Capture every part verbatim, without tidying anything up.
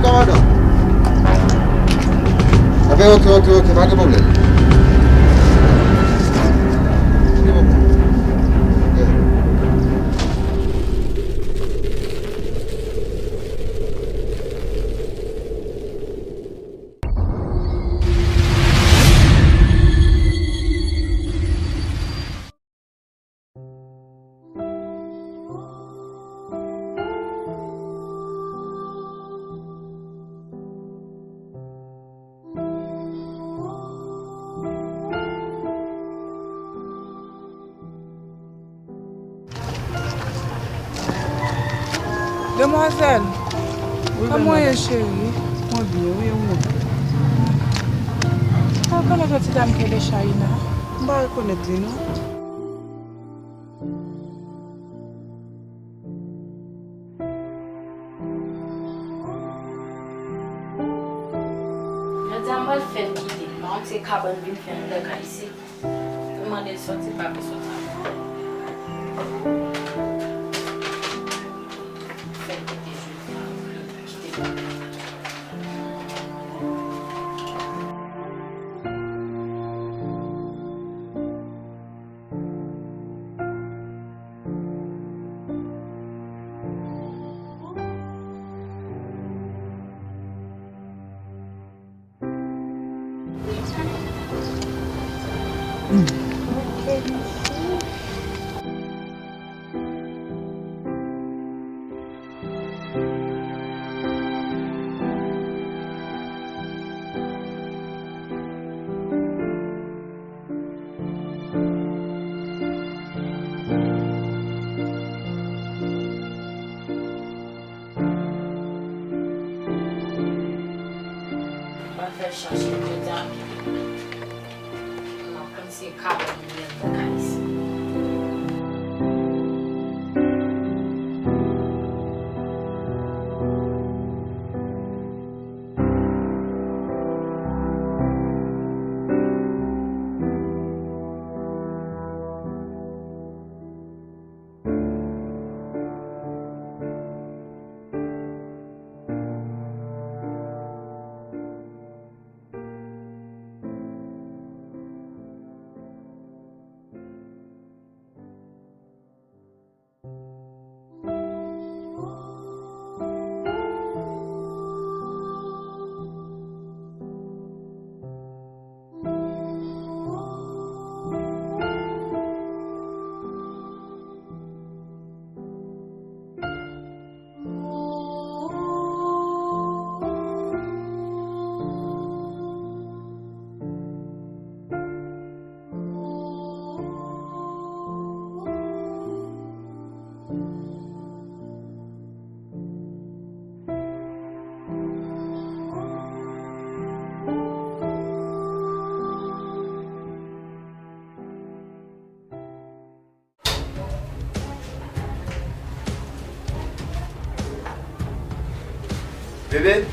Kòmandan. Enben, oke, oke, oke, pa gen pwoblèm. Pa gen pwoblèm. Yeah. Demwazèl, wi, kòman w ye, cheri? Mwen byen, wi, e ou menm? Mwen konnen se ti dam ki rele Shaina. M pa rekonèt li, non. Jodi a, m pral fè l kite. M pa konn se kabann vin fè anndan kay isi. Pou mande l sòti, l pa vle sòti ankò. Fè l kite jodi a, kite. Mwen fè chache tout anpil. M ap konn se kabann mwen nan kay isi. Bebe?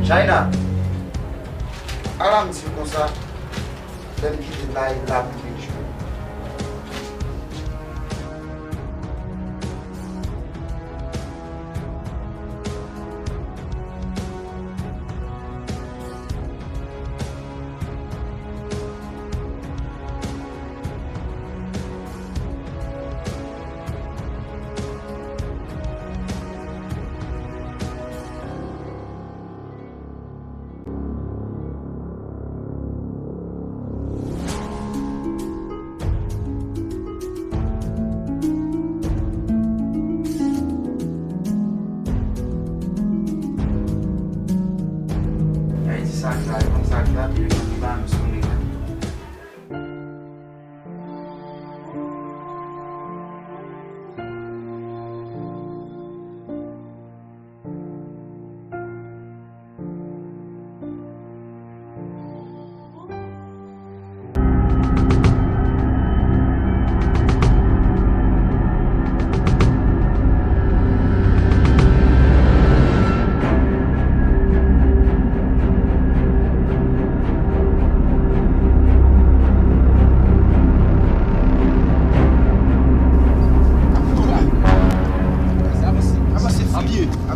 Shaina? Ala m di w konsa, lè m kite l la, e la pou m vin jwenn ou. Ayiti sa k la, e konn sa k la, telefòn li pa menm sonnen la.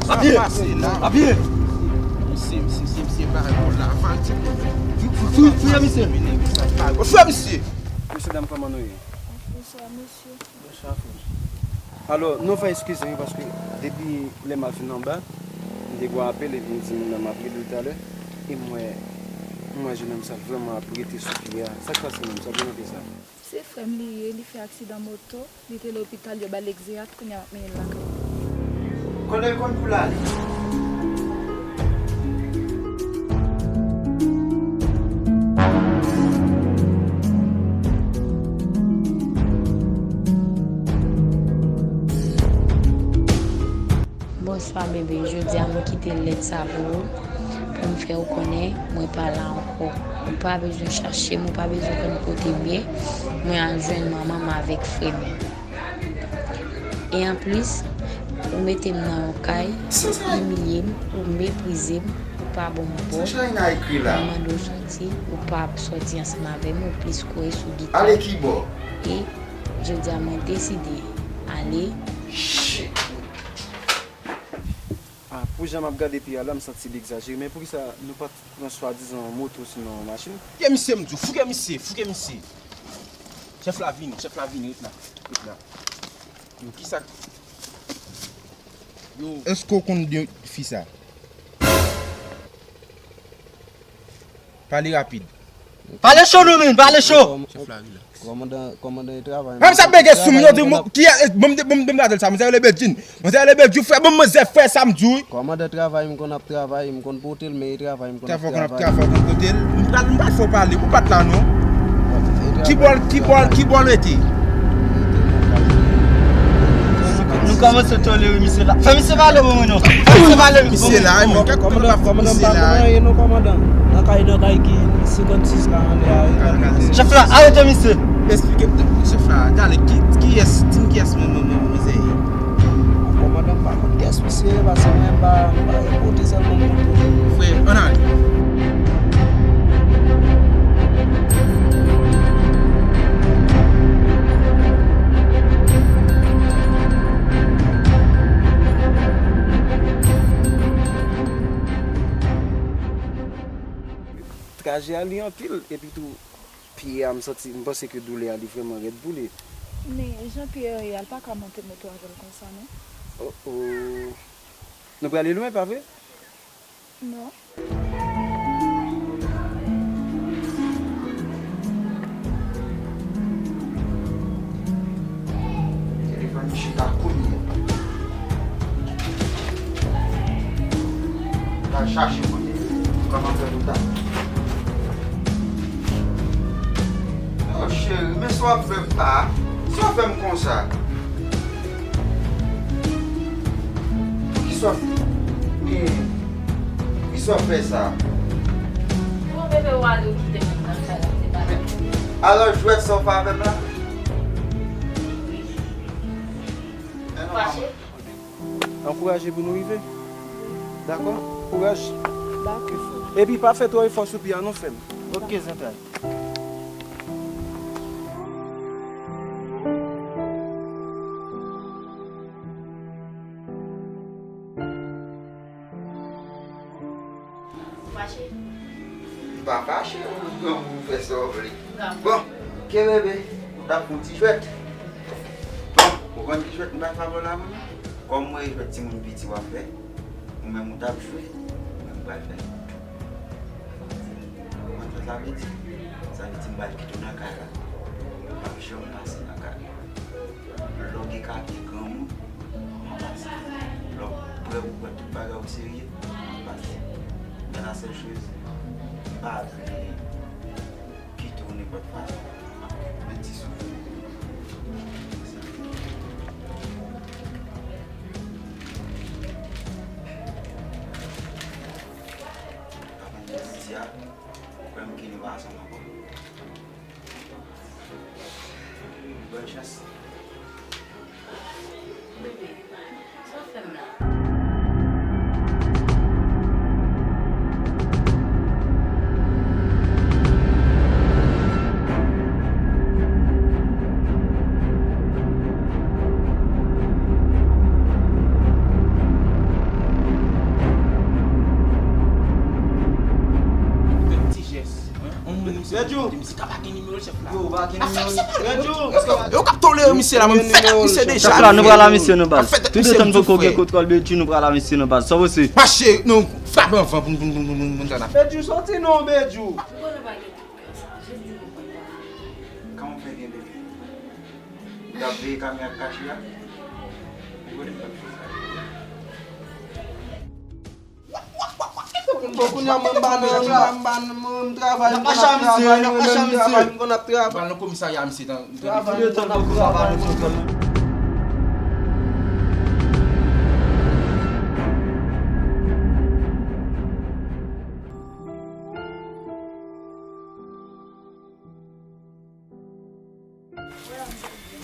Apye! Apye! Misye, misye, misye, misye, pa repon la. Fouye misye! Fouye misye! Mesye dam, kòman nou ye? Bonswa, mesye. Bonswa, frè. Alò, nou va eskize m wi, paske depi lè m ap vin anba, m te gen yon apèl epi m di moun nan m ap rele l talè. E m wè, m wè jennonm sa vrèman ap rete sou pye a. Sa k pase menm? Sa byen anpil sa. Se frè m li ye, li fè aksidan moto, li te lopital, yo ba l Exeat, kounye a m ap mennen l lakay. Kote l konn pou l ale? Bonswa, bebe. Jodi a, mwen kite lèt sa pou ou, pou m fè w konnen mwen pa la ankò. Ou pa bezwen chache m, ou pa bezwen konn kote m ye. Mwen al jwenn manman m avèk frè m. E anplis, ou mete m nan yon kay, ou imilye m, ou meprize m, ou pa ban m bò. Mwen mande w sòti, ou pa sòti ansanm avè m, ou plis kore sou gita. Ale kibò? E jodi a, mwen deside ale. Shit! Ah, pou jan m ap gade peyi a la, m santi li egzajere. Men poukisa nou pa t pran swadizan yon moto sinon yon machin? Fouke misye, m di w, fouke misye, fouke misye. Chèf la vini, chèf la vini, ret la, ret la. Yo, kisa? Yo. Èske w konn de fi sa? Pale rapid. Pale cho non, men, pale cho. Chèf la, rilaks. Kòmandan, kòmandan e travay. Menm sa bege sou m, yo di, kiyès, bon, m, bon, m, bon, m, sa, manzè rele Bedjine. Manzè rele Bedjine, frè, bon, manzè, frè, sa m di w wi. Kòmandan travay, m konn ap travay, m konn pote l, men e travay, m konn ap travay. Travay, w konn ap, travay, w konn pote l. M pral, m pral fè w pale, ou pa t la non. Ki bò l, ki bò l, ki bò l rete? Nou kòmanse tolere misye la. Fè misye pale pou mwen non. Fè misye pale pou mwen. Misye la, men kèk kòmandan, kòmandan pa konn anyen non, kòmandan. Nan kay, nan kay ki senkannsis la anlè a, wi. Chèf la, arete misye. Esplike m, chèf la, talè, ki, kiyès, di m kiyès mwen, mwen, mwen, mwen se ye. Kòmandan pa konn kiyès misye ye, paske mwen pa, m pa repote sèlman m konn pote. Frè, ann ale. Traje a li anpil, epi tou, pye a, m santi, m panse ke doulè a li vrèman rèd pou li. Men jan pye a ye a, l pa ka monte moto avè l konsa non. Oh, oh. Nou prale lwen, pa vre? Non. Telefòn m chita kounye a. Pral chache kote pou kòmanse pou ta. Oh, cheri, men sa w ap fè m la. Sa w ap fè m konsa? Poukisa w ap, men, poukisa w ap fè sa? Bon, bebe, w ale, w kite m nan kay la, se pa la. Alò, jwèt sa w fè avè m la? Wi. Fache? Ankouraje pou nou rive. Dakò? Kouraj. Dakò. Epi pa fè twò efò sou pye a non, frè m. Ok, zantray. Fache? M pa fache, ou, ou fè sa w vle. Bon, ke bebe, ou t ap fè yon ti jwèt. Bon, ou konn ki jwèt m pral fè avè w la, manman? Kòm mwen e jwèt timoun piti w ap fè, ou menm ou t ap jwe, mwen m pral fè. Ou konprann sa sa vle di? Sa vle di m pral kite w nan kay la. Ou p ap janm pase nan kay la. Lè w gen kalite granmoun, m ap pase. Lè w prè pou pran tout bagay o serye, m ap pase. Men la sèl choz, m pa vle kite w nenpòt fason. M ap kite w men ti soufri. Aprann de jodi a, ou kwè m ke nou pa ansanm ankò. Bòn chans. Bebe, sa w fè m la? Bedjou. Di misye ka pa gen nimewo chèf la. Yo, pa gen nimewo. Bedjou. Yo k ap tolere misye la, mwen fèt ak misye deja. Chèf la, nou pral a misye nan baz. Toutotan n poko gen kontwòl Bedjou, nou pral a misye nan baz. Sa w se? Mache, nou frape anvan pou n, pou n, pou n, pou n, pou n fè n ap. Bedjou, soti non, Bedjou. Kòman w fè gen bebe? Ou t ap veye kamyon ak kache a? Ou konnen m p ap fè sa. Bon, kounye a mwen m pa nan, m pa, m pa nan, mwen m travay, m pa nan travay, mwen menm m travay, m konn ap travay. Pral nan komisarya misye tan. Travay, m konn ap travay.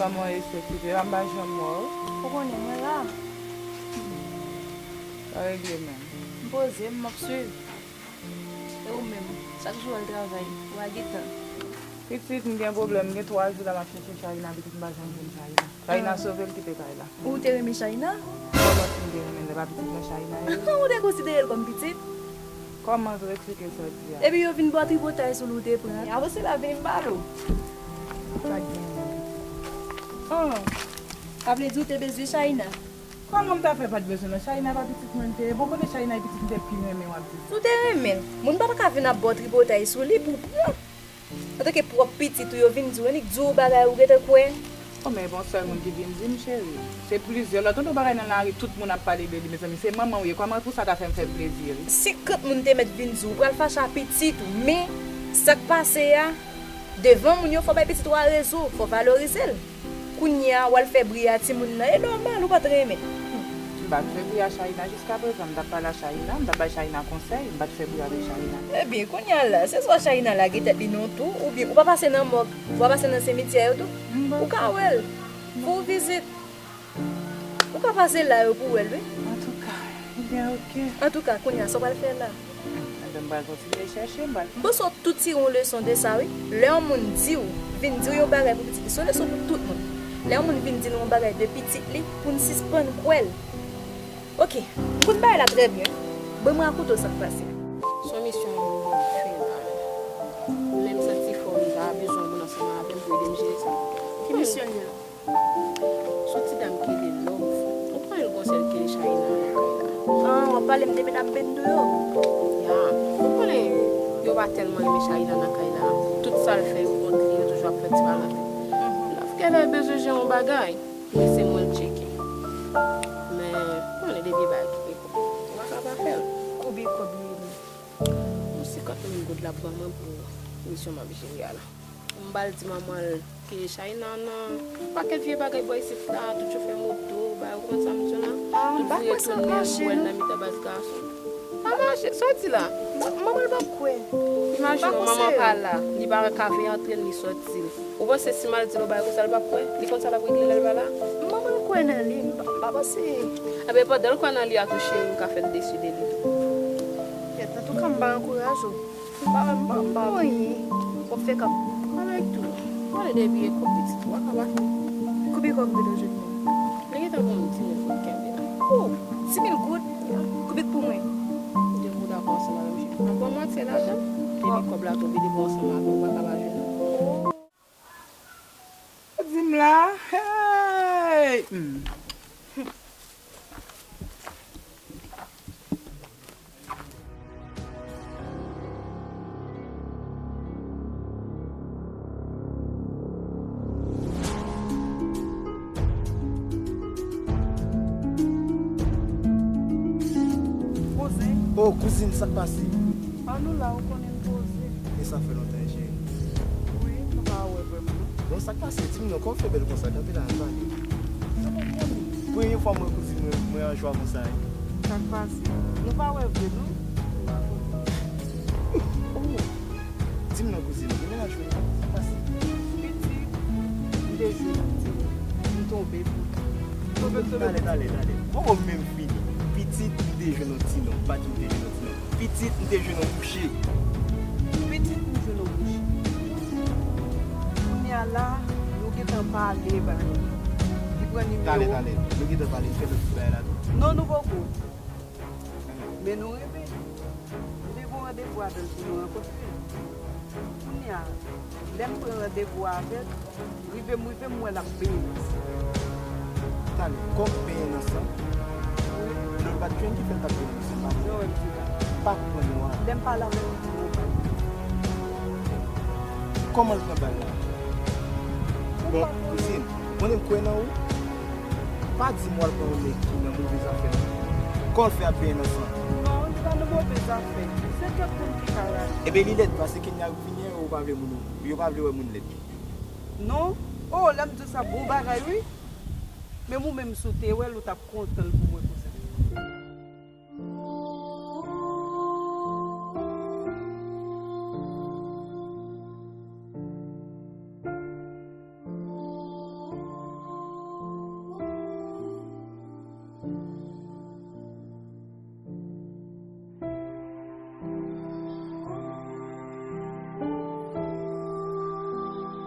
Kòman w ye, Sèkite? M pa janm wè w. Ou konnen, mwen la. Sa regle menm. M poze m, m ap swiv. E ou menm, chak jou w al travay, ou pa gen tan. Pitit, m gen pwoblèm. M gen twa jou la m ap chèche Shaïna, pitit, m pa janm jwenn Shaïna. Shaïna sove l kite kay la. Ou te renmen Shaïna? Kòman si m te renmen l? Lè pa pitit mwen Shaïna ye? Ou te konsidere l kòm pitit? Kòman, eksplike sa w di a? Epi yo vin ba w tripotay sou li w te pran. Apre se la vini m pale w. Pa gen anyen. Sa vle di w te bezwen Shaïna? Kòman m ta fè pa t bezwen l? Shaïna pa pitit mwen l te ye? Bon, konnen Shaïna e pitit m te pi renmen w ap di sa. Si w te renmen l, moun pa ta ka vin ap ba w tripotay sou li pou w pran. Antanke pwòp pitit ou, yo vin di w, annik di w bagay ou gentan kwè. Oh, men bon, sèl moun ki vin di m, cheri. Se plizyè lòt. Tonton bagay nan lari, tout moun ap pale de li, mezanmi. Se manman w ye. Kòman pou sa ta fè m fè l plezi, wi? Senkant moun te mèt vin di w, ou pral fache a pitit ou. Men, sa k pase a, devan moun yo, fò w bay pitit ou a rezo, fò w valorize l. Kounye a, w al fè bri a timoun nan, e nòmal, ou pa t renmen. M pa t fè bri a Shaïna jiskaprezan, m t ap pale a Shaïna, m t ap bay Shaïna konsèy, m pa t fè bri avèk Shaïna. Ebyen, kounye a la, se swa Shaïna lage tèt li nan yon twou, oubyen ou pa pase nan mòg, ou pa pase nan simityè yo tou, ou ka wè l, fè w vizit. Ou ka pase la yo pou w wè l, wi. Antouka, ebyen, oke. Antouka, kounye a, sa w pral fè la? Ebyen, m pral kontinye chèche, m pral. M panse w tou tire yon leson de sa, wi. Lè yon moun di w, vin di w yon bagay pou pitit li, se yon leson pou tout moun. Lè yon moun vin di nou yon bagay de pitit li, pou n sispann kwè l. Oke, m konn bagay la trè byen. Ban m rakonte w sa k pase. Se yon misyon mwen fè, men m santi fò m ta bezwen yon moun ansanm avè m pou ede m jere sa. Ki misyon l ye la? Se yon ti dam ki rele Love. Ou konnen l gon sèl ki rele Shaïna nan kay la. Ah, w ap pale m de medam bendo yo? Ya. Ou konnen yo pa tèlman renmen Shaïna nan kay la. Tout sa l fè yo kont li, yo toujou ap fè ti palante. Love genlè bezwen jere yon bagay, men se mwen l tcheke. Men, ou konnen depi bagay ki pe kòb, ou pa ka pa fè l. Konbyen kòb li ye menm? Yon senkant mil goud l ap ban mwen pou misyon m ap jere a la. M ba l di manman l ke Shaïna nan pakèt vye bagay bò isit la, tout chofè moto, bagay, ou konprann sa m di w la? Ah, m pa kwè sa ap mache, non. Tout vire tounen, m wè l nan mitan baz gason. Pa mache, sa w di la? M pa, manman l p ap kwè. Imajine w, manman pa la, li pa ka veye antre l, ni sòti l. Ou panse si m al di l yon bagay konsa, l p ap kwè? Li konn sa l ap regle lè l pa la? Manman l kwè nan li, m pa, m pa panse. Ebyen, pandan l kwè nan li a tou, cheri, m ka fè l desi de li tou. Kèt, antouka, m pa ankouraje w. M pa, m pa, m pa wè anyen. W ap fè kòb. Ann al tou. Pale de vye kòb pitit ou a, kaba. Konbyen kòb ou gentan jwenn menm? Li gentan ban m di mil pou m kenbe la. Oh, di mil goud? Ya. Konbyen k pou mwen? Depi w dakò ansanm avè m, cheri. M ap ba w mwatye lajan. Depi kòb la tonbe, depi w ansanm avè m, ou pa ka pa jwenn li. Oh. Di m la, hey! Hmm. Kouzin. Oh, kouzin, sa k pase? An nou la, ou konnen n poze. E sa fè lontan, cheri. Wi, nou pa wè vrèman, non. Bon, sa k pase? Di m non, kòman w fè bèl konsa? Kanpe la, ann pale. Premye fwa m wè kouzin mwen, mwen an jwa konsa, wi. Sa k pase? Nou pa wè vre, non? Oh! Di m non, kouzin, ou gen mennaj ou la? Sa k pase? Pitit, m te jwenn yon ti nonm. M tonbe pou li. Tonbe, tonbe. Talè, talè, talè. Poko menm fini. Pitit, m te jwenn yon ti nonm. Pa di m te jwenn yon ti nonm. Pitit, m te jwenn yon mouche. Pitit, m jwenn yon mouche. Kounye a la, nou gentan pale bagay la. Li pran nimewo. Talè, talè. Nou gentan pale, fè lòt ti bagay la tou. Non, nou poko. Men nou renmen. M te gen yon randevou avè l pou nou rankontre. Kounye a, lè m pran randevou avè l, rive m rive, m wè l ap benyen nan san. Talè, kòm benyen nan san? Wi. Lè w pa t jwenn ki fè l t ap benyen nan san, pa vre? Non, m di la. Pa konprann ou a. Lè m pale avè l, li di m yon bal. Kòman l pran bal la? Bon, kouzin, ou konnen m kwè nan ou. Pa di m w al pran yon nèg ki nan move zafè. Kòman l fè ap benyen nan san? Non, li pa nan move zafè. Se kèk moun ki ka rache. Ebyen, li lèd paske Kenya vini, yo pa vle moun, yo pa vle wè moun lèd. Non? Oh, lè m di w sa, bon bagay, wi. Menm ou menm, si w te wè l, ou t ap kontan l pou mwen konsa.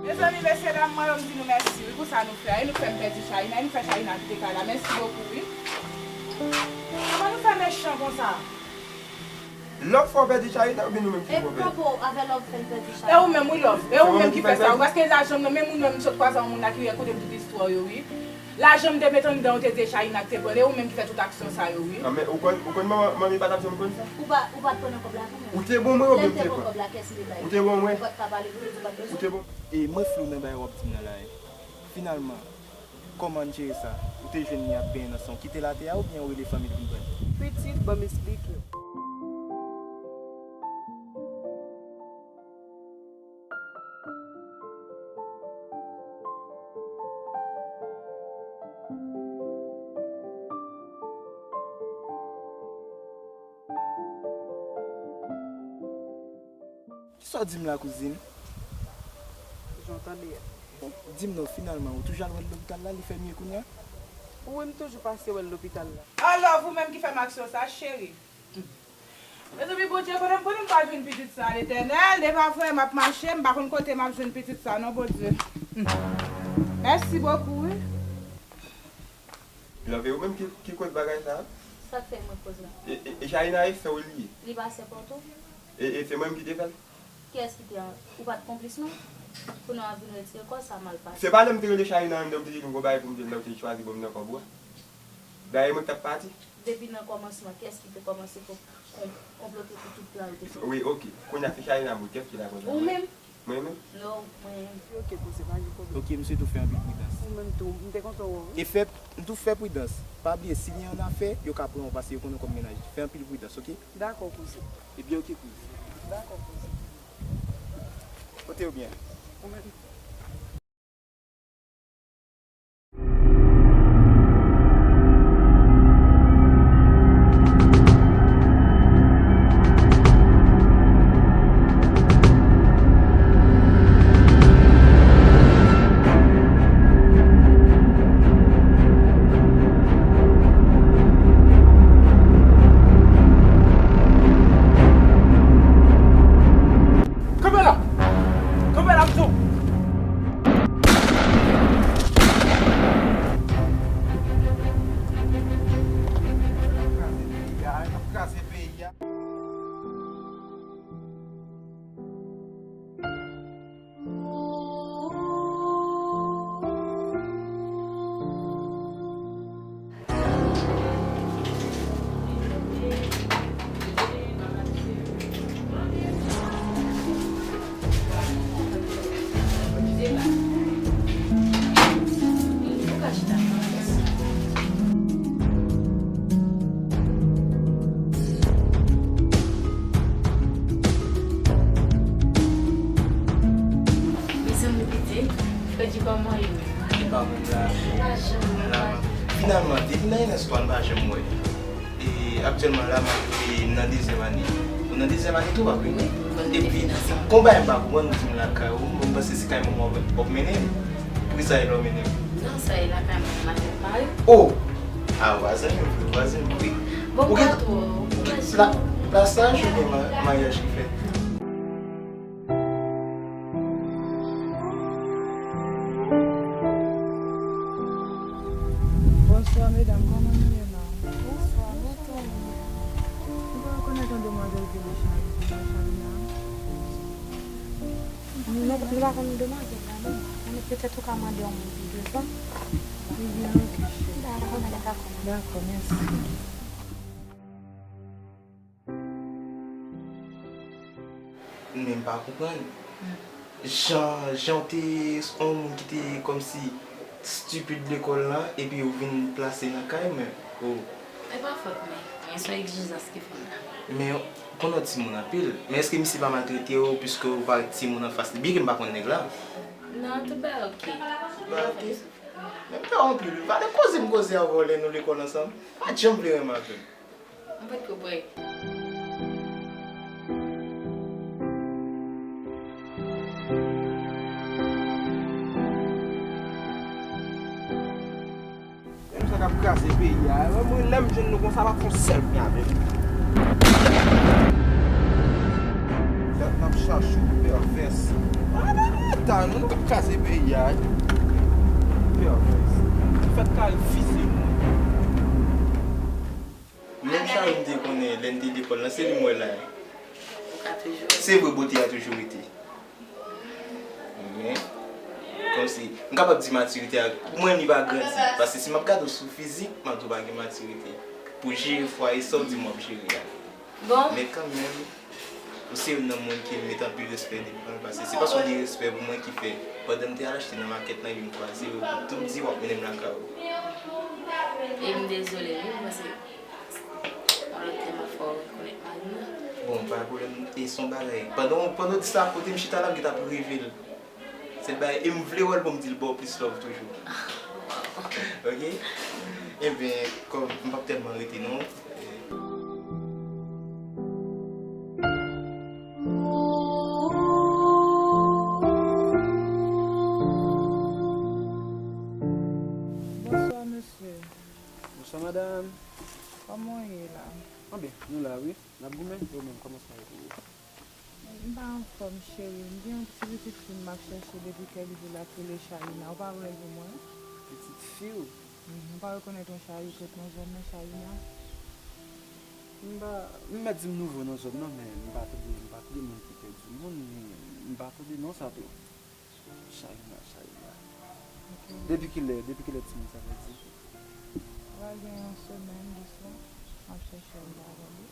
Mezanmi, mesye dam, mwen yo, m di nou mèsi, wi, pou sa nou fè a. E nou k fè m pèdi Chahina, e nou k fè Chahina kite kay la. Mèsi bokou, wi. Kòman nou fè mechan konsa? Love fè w pèdi Chahina oubyen nou menm ki fè w pèdi? E ou menm, wi, Love. E ou menm ki fè sa. Ou paske la janm nan, men moun menm sot kwaze yon moun la ki kote m tout istwa yo, wi. Lajan m te met anndan, ou te di e Chahina k te pran l, e ou menm ki fè tout aksyon sa yo, wi. Ah, men ou konn, ou konn manman, manmi pa t ap janm konn sa? Ou pa, ou pa t pran nan kòb la tou menm? Ou te bon mwen oubyen m te pran? Lè l te pran kòb la, kiyès ki te bay li? Ou te bon mwen? Ou pa t ka pale pou li, ou pa t bezwen? Ou te bon? E mwen flou nan bagay w ap di m nan la, wi. Finalman, kòman n jere sa? Ou te jwenn li ap benyen nan san, ou kite l atè a oubyen ou rele fanmi l vin pran li? Pitit, ban m esplike w. Kisa w di m la, kouzin? Jan w tande a. Di m non, finalman, ou toujou al wè l lopital la, li fè mye kounye a? Wi, m toujou pase wè l lopital la. Alò, ou menm ki fè m aksyon sa, cheri. Mezanmi, Bondye, kote m konnen m pral jwenn pitit sa, Letènèl? E pa vre, m ap mache, m pa konn kote m ap jwenn pitit sa, non, Bondye. Mèsi bokou, wi. Love, e ou menm ki, ki koz bagay sa a? Sa k fè mwen koz la? E, e, e Chahina e sè w li ye? Li pa sè pa w tou? E, e se mwen menm ki te fè l? Kiyès ki te a? Ou pa t konplis non? Kounye a w ap vin retire kò w, sa mal pase. Se pa lè m te rele Chahina anndan, m te di l m gon bagay pou m di l la, ou te chwazi ban m nan kòb ou a? Dayè mwen k t ap pati. Depi nan kòmansman, kiyès ki te kòmanse kon-, kon-, konplote pou tout plan yo te fèt? Wi, oke. Kounye a se Chahina m wi, kiyès ki lakòz la? Ou menm? Mwen menm? Non, mwen menm. Ok, kouzin, pa gen pwoblèm. Ok, m swete w fè anpil pridans. Ou menm tou, m te kontan wè w, wi. E fè, m tou fè pridans. Pa bliye, si gen yon afè, yo ka pran w paske yo konnen w kòm mennaj. Fè anpil pridans, ok? Dakò, kouzin. Ebyen, ok, kouzin. Dakò, kouzin. Pote w byen. Ou menm. Kanpe la! Kanpe la, m di w! N ap kraze peyi a. Mezanmi, pitit, Freddy, kòman w ye menm? Li pa menm la. Li pa janm menm la. Finalman, depi nan jenès pa w, m pa janm wè. E aktyèlman la, m ap, e, m nan dezyèm ane. Ou nan dezyèm ane tou, pa vre? Wi, m nan dezyèm ane. Epi, gon bagay m pa konprann, ou di m lakay ou, m panse se kay manman w w ap mennen m. Poukisa e la w mennen m? Non, sa e lakay mwen, m ap pare. Oh! A, vwazen m vre, vwazen m vre. Bon, ou gen, ou gen pla-, plasaj oubyen ma-, maryaj ki fèt? Bonswa, medam, kòman nou ye la? Bonswa, bonswa. Nou pa rekonèt yon demwazèl ki rele Chari-, Charina? Nou, nou pa konn demwazèl la, non. Men petèt ou ka mande yon moun ki devan. Ebyen, oke, cheri. Dakò, dakò. Dakò, mèsi. Men m pa konprann. Jan, jan w te yon moun ki te kòmsi stupid lekòl la, epi w vin plase nan kay mwen. Oh. E pa fòt mwen. Men se yon egzijans ki fè m la. Men ou konn yon timoun anpil. Men èske misye pa maltrete w piske ou parèt timoun anfas li? Byenke m pa konn nèg la. Non, tout bagay oke. Tout bagay oke? Men m pè w anpil wi. Pa de koze m koze avè w lè nou lekòl ansanm. Pa janm vle renmen avè m. Mwen potko prè. Menm sa k ap kraze peyi a. Mwen, lè m jwenn nou konsa, m ap fè yon sèl pwen avè nou. Dat n ap chache w, pèvès. Ah, ta nou, nou t ap kraze peyi a. Pèvès. Fèt ka refize nou. Menm Charly m te konnen lè n te lekòl lan, se li m wè la. Ou ka toujou. Se vre, bote a toujou rete. Men, kòmsi, m kapab di matirite a, pou mwen, li pa grandi. Paske si m ap gade w sou fizik, m ap di w pa gen matirite. Pou jere fwaye, sa w di m w ap jere a. Bon. Men kanmenm, ou se youn nan moun ki m met anpil respè devan l, paske se paske w gen respè pou mwen ki fè, pandan m te al achte nan makèt lan, epi m kwaze w, epi tou m di w ap mennen m lakay ou. E m dezole, wi, paske yon lòt lè m ap fè w rekonèt mari m nan. Bon, pa gen pwoblèm, e se yon bagay. Pandan, pandan w di sa, kote m chita la, m gentan ap reve l. Se bagay, e m vle wè l pou m di l ba w plis love toujou. Ok? Ebyen, kòm m p ap tèlman rete non. Bonswa, mesye. Bonswa, madanm. Kòman w ye la? Anben, nou la, wi. N ap goumen. E ou menm, kòman sa ye pou ou? M pa anfòm, cheri. M gen yon ti pitit fi m m ap chèche depi kèk jou la k rele Shaïna. Ou pa wè l pou mwen? Pitit fi w? Mhm. Ou pa rekonèt yon Shaïna sot nan zòn nan, Shaïna? M pa, m mèt di m nouvo nan zòn nan, men m pa tande, m pa tande moun ki pèdi moun, m pa tande non sa tou. Shaïna, Shaïna. Ok. Depi kilè, depi kilè timoun sa pèdi? Pral gen yon semèn de sa, m ap chèche l, m pa wè li.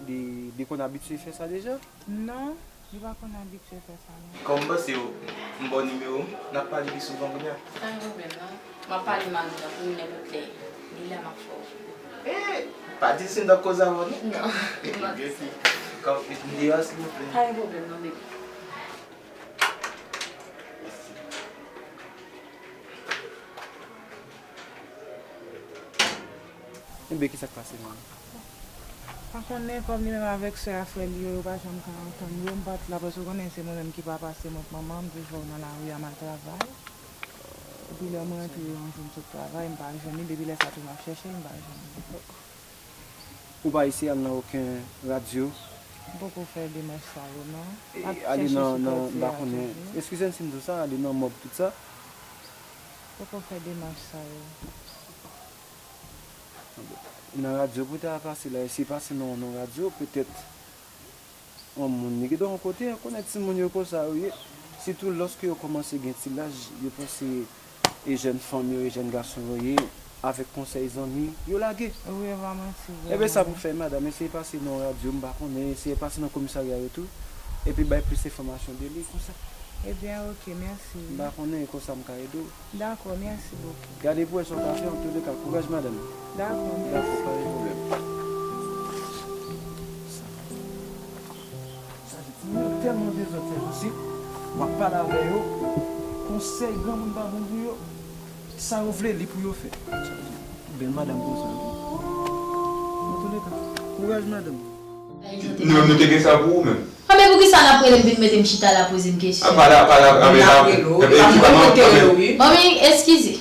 Li, li konn abitye fè sa deja? Non, li pa konn abitye fè sa, non. Kòm m panse w, m ba w nimewo m, n ap pale pi souvan kounye a. Pa gen pwoblèm, non. M ap pale mal nan pou nenpòt lè. Li la, m ap fè w. Eh, pa di si m t ap koze avè w, non. Non. Epi, epi, kòm, m deyò, silvouplè. Pa gen pwoblèm, non, baby. Enben, kisa k pase menm? Pa konnen, kòm li menm avèk sè a frè li yo, yo pa janm ka antann yo, m pa t la, paske w konnen se mwen menm ki papa, se mwen k manman, m toujou nan lari a, m al travay. Epi lè m rantre yon jou, m sot travay, m pa jwenn li, depi lè sa tou m ap chèche l, m pa jwenn li. Ou pa eseye al nan okenn radyo? M poko fè demach sa yo, non. E, m ap ale chèche nan, sou nan, m pa konnen. Eskize m si m di w sa, ale nan mòg tout sa? Poko fè demach sa yo. Nan radyo pou ta pase la, eseye pase nan, nan radyo, petèt yon moun li gentan yon kote, ou konnen timoun yo konsa yo ye. Sitou lòske yo kòmanse gen ti laj, yo panse e jèn fanm yo, e jèn gason yo ye, avèk konsèy zanmi, yo lage. Wi, e pa manti, vre. Enben, sa pou fè, madanm, eseye pase nan radyo, m pa konnen, eseye pase nan komisarya yo tou, epi bay plis enfòmasyon de li, konsa. Ebyen, oke, mèsi. M pa konnen, e konsa m ka ede w. Dakò, mèsi bokou. Gade pou wè sa w ka fè, antouleka, kouraj, madanm. Dakò, mèsi. Dakò, pa gen pwoblèm. Sa vle di, timoun yo tèlman bezwen fè jousi, w ap pale avè yo, konsèy granmoun pa bon pou yo, sa yo vle, li pou yo fè. Bèl madanm konsa, wi. Antouleka, kouraj, madanm. Nou menm, nou te gen sa pou ou menm. Ah, men poukisa n ap rele m vin mete m chita la poze m kesyon? Ah, pa la, pa la, ah, men la, eh, eh, eh, eh, eh, eh, Manmi, eskize.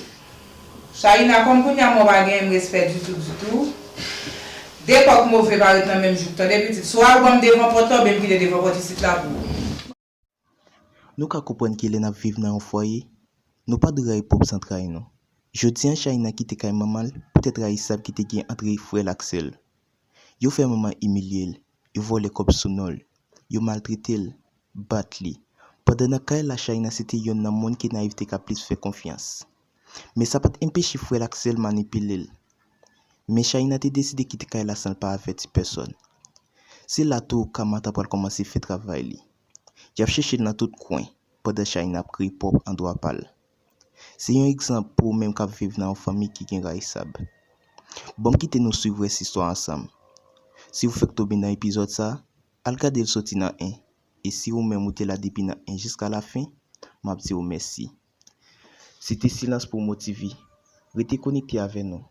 Shaïna, kòm kounye a mwen pa genyen m respè ditou, ditou. De kòk move pa ret nan menm jouk, tande pitit. Swa ou ban m devan pòt la, oubyen m kite devan pòt isit la pou ou. Nou ka konprann ke lè n ap viv nan yon fwaye, nou pa dwe rayi pwòp zantray nou. Jodi a, Shaïna kite kay manman l poutèt rayisab ki te gen ant frè l ak sè l. Yo fè manman imilye l, yo vòlè kòb sou non l, yo maltrete l, bat li. Pandan nan kay la, Shaïna se te yonn nan moun ke Naïve te ka plis fè konfyans. Men sa pa t enpeche frè l ak sè l manipile l. Men Shaïna te deside kite kay la san l pa avèti pèsòn. Se la tou Kamata pral kòmanse fè travay li. Y ap chèche l nan tout kwen, pandan Shaïna ap kreye pwòp andwa pa l. Se yon egzanp pou ou menm k ap viv nan yon fanmi ki gen rayisab. Bon, m kite nou swiv rès istwa ansanm. Si w fèk tonbe nan epizòd sa, al gade l soti nan en. E si ou menm ou te la depi nan en jiska lafen, m ap di w mèsi. Se te Silans Promo T V. Rete konekte avè nou.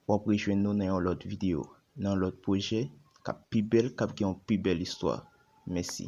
W ap rejwenn nou nan yon lòt videyo, nan yon lòt pwojè k ap pi bèl, k ap gen yon pi bèl istwa. Mèsi.